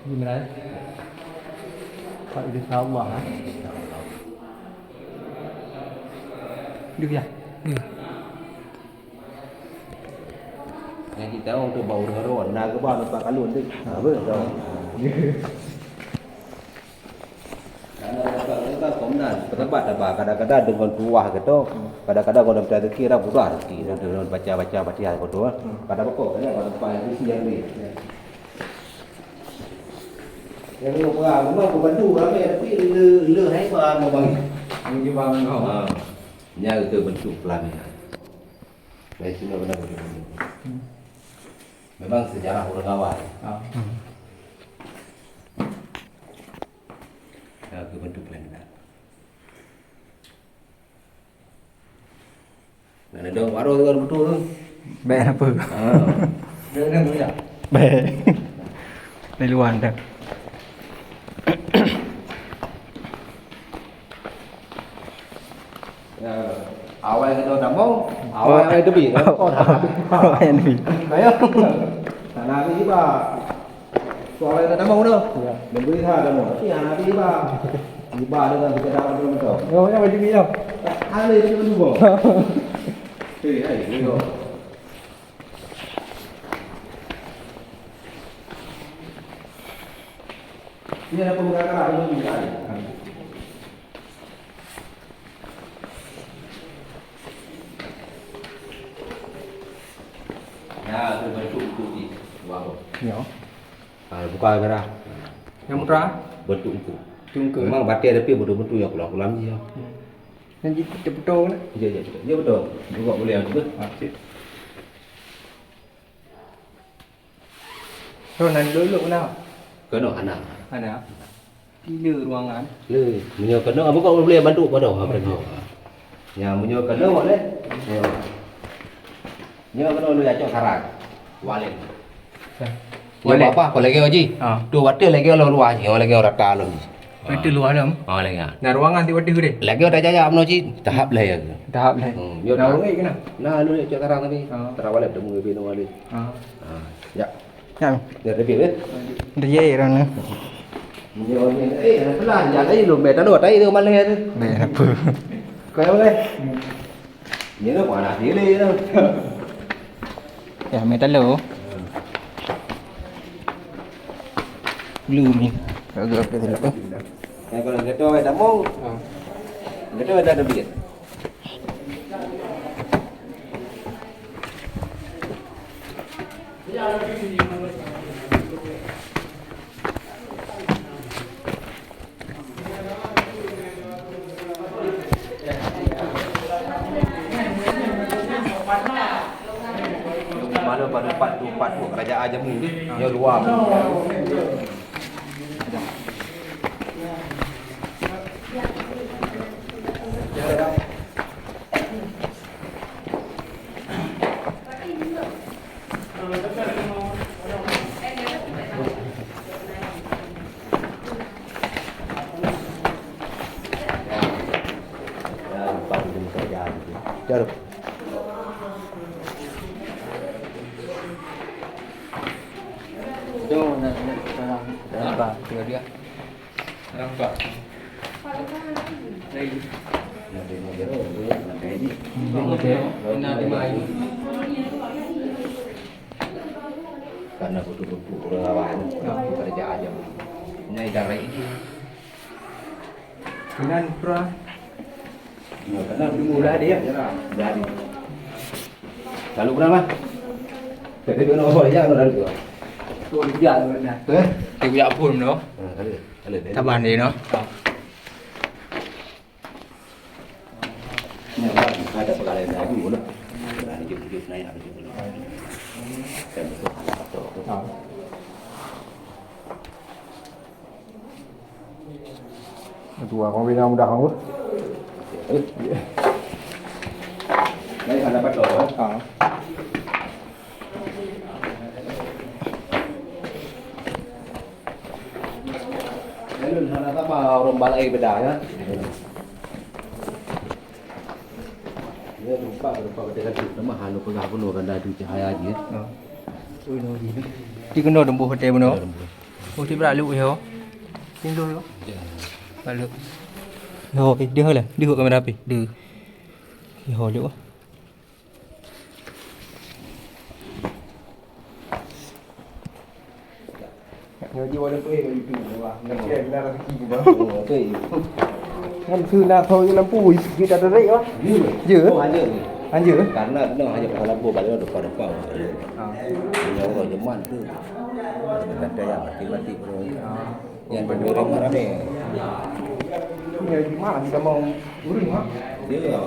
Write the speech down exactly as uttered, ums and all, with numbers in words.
Gimana? Pak, insya Allah, ha? Duh, ya. Nyang kita untuk bau roro, na geuba nampak kalon tu. Ha, betul. Karena orang kan komnas, pejabat apa, kadang-kadang dengan tuah gitu, kadang-kadang kalau minta rezeki, orang mudah rezeki, dia baca-baca Fatihah gitu, ha. Kadang pokok, kadang kalau tempat yang isi yang ni. Yang lu pegang, memang pembantu ramai, tapi le, le hai ba, memang. Yang di bang kau. Ha. Nya itu bentuk pelaminan. Dari sini benar bentuk. Hmm. Memang sejarah orang awal. Ah. Hmm. Ya, itu bentuk pelaminan. Nak dong baru tu kan betul tu. Bèk apa? Ha. Dia kena tu ya. Bèk. Dari luar dah. Ya, awai kena tamong, awai, oh, awai tepi. Oh, awai tepi. Ayo. Sana ni juga. Soalnya tak tamu dah. Ya. Memberi ha dah. Tapi hana tiba. Tiba dengan kita dapat belum tahu. Oh, ya, baju biru. Ada itu juga. Eh, hai, ni kau. Ini ada pembukaan kalau belum dikali. Ya, tu bentuk untuk ni. Wow. Ya. Ah, buka merah. Yang mutra? Bentuk itu. Cungke. Memang batèe tapi betul-betul yang kulam-kulam dia. Hmm. Yang jitu betul kan? Ya, ya, ya. Ya betul. Buka boleh yang tu. Ah, cik. So, nan dulu na. Kena anak. Anak. Tiga ruangan. Le, meunyoe keunoe, buka boleh bantu pada orang keunoe. Ya, meunyoe keunoe boleh. Ya. Nyoe keunoe lu acok sarang. Walek. Ya. Walek. Apa, apa lagi, Haji? Ha. Tu batas lagi orang luar, orang lagi orang rata lagi. Itu luar dalam. Ha, lagi. Nah, ruangan tiba-tiba deh. Lagi orang jaga menuju tahap lah ya. Tahap lah. Hmm, yo, nah, tahap. Orang kena. Nah, lu acok sarang tadi. Ha. Tarawalek temu lebih nang walek. Ha. Ha. Ya. Ya. Ya, tapi, eh. Dia orang ni. Dia orang ni. Eh, pelan. Jangan tadi lu, meh, tadi, tadi tu malam tu. Meh, apa? Kau yang mana? Ni tu mana sini tu? Ya, meh, tadi. Blue ni. Agak apa tadi? Yang kalau kata orang tamu, ha. Kata orang tak ada duit. Malu pada empat tu, empat tu kerajaan jamu tu. Yang dua. Jom, nak, nak, sekarang. Dah nampak, tinggal dia. Nampak. Lagi. Karena betul-betul orang awal ni, kerja aja. Ini dah lain. Kenan pra. Ya, kenan dulu lah dia. Jadi. Lalu kenapa? Jadi kena apa ya, kena dulu. Tu dia kena. Eh? Dia punya pun tu. Ha, ada. Ada. Taban dia no. Ni apa? Ada perkara yang lain dulu. Nah, hidup-hidup naik, hidup dulu. Kan betul, ada faktor tu. Ha. Dua, kau bina mudah kau. Baik, ada patok, eh? Ha. Lalu, hana sama orang balai beda, ya. Ya, lupa, lupa, betul kan? Nama halu pegang penuh, kan dah ada cahaya aja, ya. Ha. Ui, no, gini. Di kena dembuh hotel benar. Ya, dembuh. Oh, tiba lalu yo. Sing dulu yo. Lalu. Yo, eh, dia lah. Dia buat kamera api. Dia. Yo, dia. Ngaji walaupun eh, itu, wah, nanti ada rezeki juga. Oh, betul. Kan tu nak tahu lampu, dia tak tarik, wah. Ya. Ya. Oh, hanya ni. Hanya. Karena kena hanya pasal lampu, balik depan-depan. Ha. Hanya orang jeman tu. Kata yang mati-mati pun. Ha. Yang berdoa ramai. Punya di mana kita mau urus, ha? Ya.